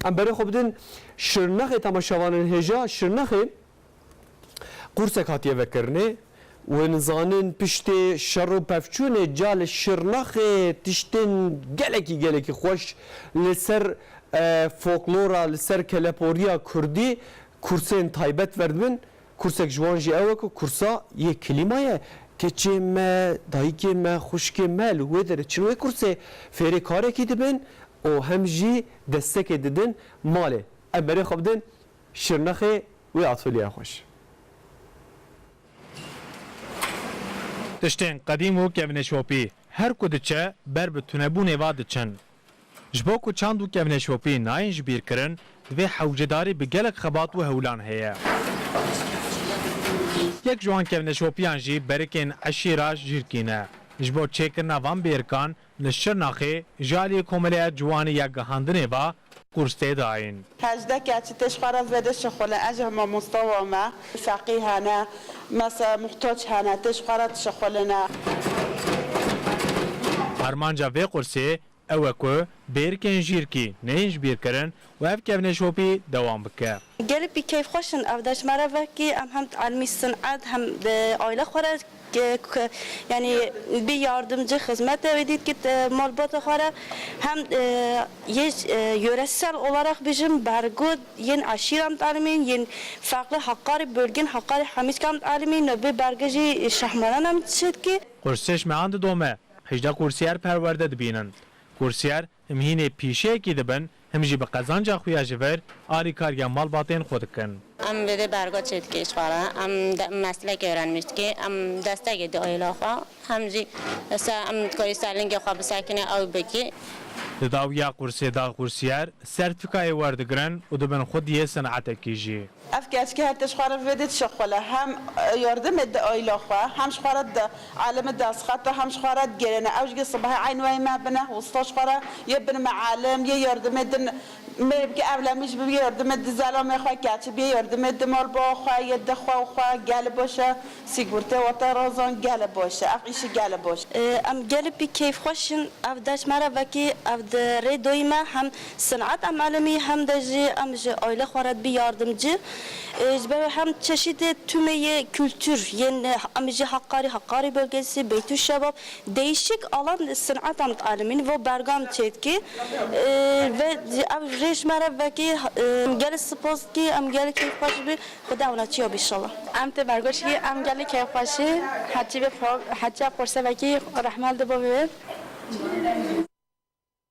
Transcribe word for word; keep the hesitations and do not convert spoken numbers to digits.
Em berê xwe bidin Şirnexê, temaşevanên hêja. Şirnexê qursek hatiye vekirinê. Wê nizanin piştê şer û pevçûnê ca li Şirnexê tiştên gelekî, gelekî xweş li ser, e, folklora, li ser keleporiya kurdî kursên taybet verdibin. Kursek ji wan jî ew e ku kursa yê klîma ye. Keçê me, dayikê me, xwişkê me li wê derê çin wê kursê fêrê karekî dibin û hem jî destekê didin malê. Em berê xwe bidin Şirnexê wê atolyeya xweş. Tiştên qedîm û kevneşopî her ku diçe ber bi tunebûnê va diçin. Ji bo ku çand û kevneşopî nayên ji bîr kirin, divê hewcedarî bi gelek xebat û hewlan heye. Yek ji wan kevneşopiyan jî berikên eşîra Jîrkî ne. Ji bo çêkirina van bêrikan li Şirnexê ji aliyê Komeleya Ciwanê ya Gihandinê ve kurs tê dayîn. Hejdeh keçî tê ji xwe re vê de şixulin. Ez ji mamosta wa me, feqî hene, mesela muhtaç hene, tê ji xwe re dişixuline. Armanca vê kursê ew e ku bêrikên Jîrkî neyên ji bîr kirin û ev kevneşopî dewam bike. Gelek bi keyfxweş in ev deşt me re vekî em hem elimî sin'et hem, e, aile xwe re, e, k-, yanî bi yardımcı xizmete wê dît ki, e, malbata xwe re hem, e, yê, e, yöresel olarak bijim bergo yên eşîra em elimîn, yên farklı Hakkari bölgin, Hakkari Hemîskam elimîn, bi bergo jî şahmaran em çêtkî. Kursê ji mehan didome. Hejdeh kursiyer perwerde dibînin. Kursiyer him hînê pîşeyekî dibin, him jî bi qezanca xwe ya ji vir alîkariya malbatên xwe dikin. Em vê dê bergo çêdikê ji xwe re. Em de-, meslekê öğrenmiş dikê. Em destekê di aîla xwe. Hem jî se-, em dikarî ser lingê xwe bisekine ew bikî. Di dawiya kursê de kursiyer sertîfikayê werdigirin û dibin xwediyê sinetekî jî. Ev keçikê her tişt xwe re vê dê dişixule. Hem, e, yardimê di aîla xwe, hem ji xwe re di alimi destxeta, hem ji xwe re digêrene. Ew ji sibahê eyn weyî me bine, wista ji xwe re yê bin mealim, yê yardimê din mêr bike, evlemî jî bibî yardimê di zelamê xwe, keçî bî yardimê di malba xwe, yê di xwe û xwe gelê baş e. Sîgurtê wata razan gelê baş e. Ev îşî gelê baş e. E, em gelê pî keyfxweş in. Ev dest me re vekî ev di rê doyî me hem Sin'et em elimî hem de jî em ji aile xwe re dibî yardimci. E, ji ber hem çeşitê tümê yê kültür yên em ji Hakkari, Hakkari bölgesi, Beytüşşebab, değişik alan sin'et em elimîn, vo bergam çêtkî. E, ve ev rêj me re vekî, e, gelê spas kî em gelê keyfxweş bi Xuda ew neçiya bi inşallah. Em tê bergoşkî em gelê keyfxweşî, hecî vê pro-, hecî ev kurse vekî rehmel dibo vê.